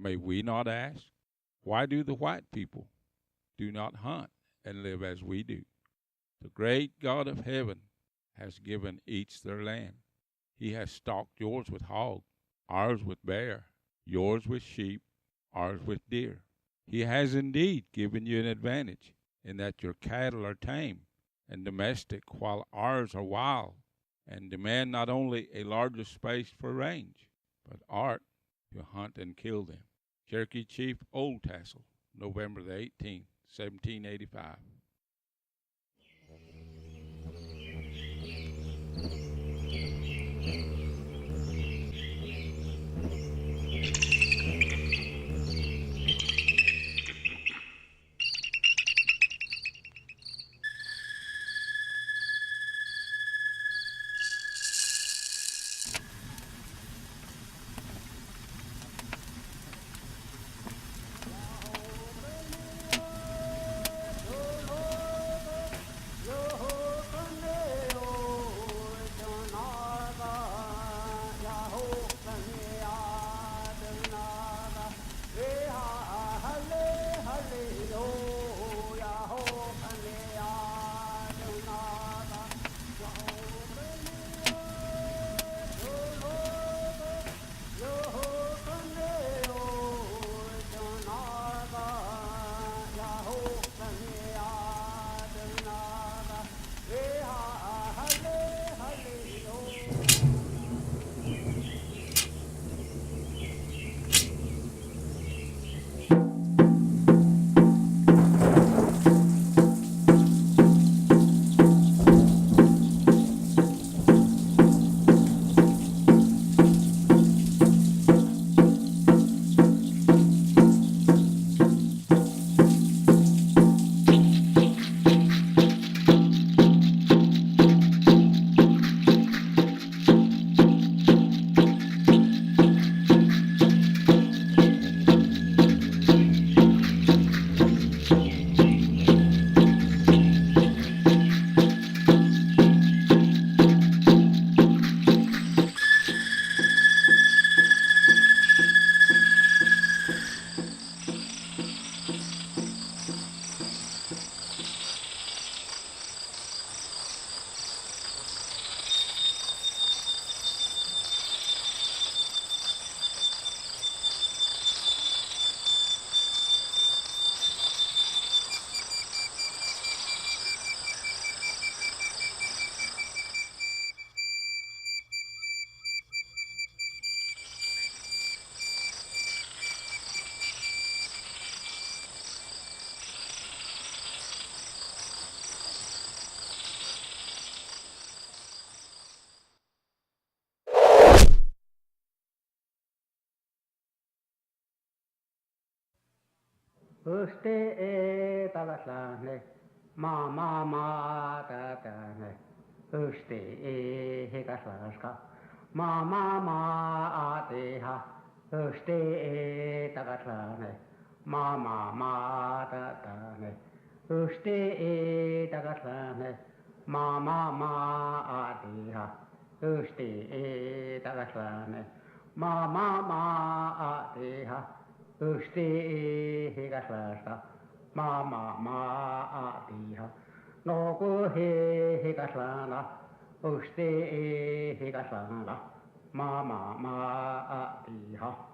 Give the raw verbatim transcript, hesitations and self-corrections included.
May we not ask, why do the white people do not hunt and live as we do? The great God of heaven has given each their land. He has stocked yours with hog, ours with bear, yours with sheep, ours with deer. He has indeed given you an advantage in that your cattle are tame and domestic, while ours are wild and demand not only a larger space for range, but art to hunt and kill them. Cherokee Chief Oldtassel, November the eighteenth, seventeen eighty-five. Üshte'e takatlanek, ma ma ma takatlanek. Üshte'e hikatlaska, ma ma ma atiha. Üshte'e takatlanek, ma ma ma takatlanek. Üshte'e takatlanek, ma ma ma atiha. Üshte'e takatlanek, ma ma ma atiha. Üshte'e hikatlaska, ma ma ma atiha. Nokuhi hikatlana, üshte'e hikatlana, ma ma ma atiha.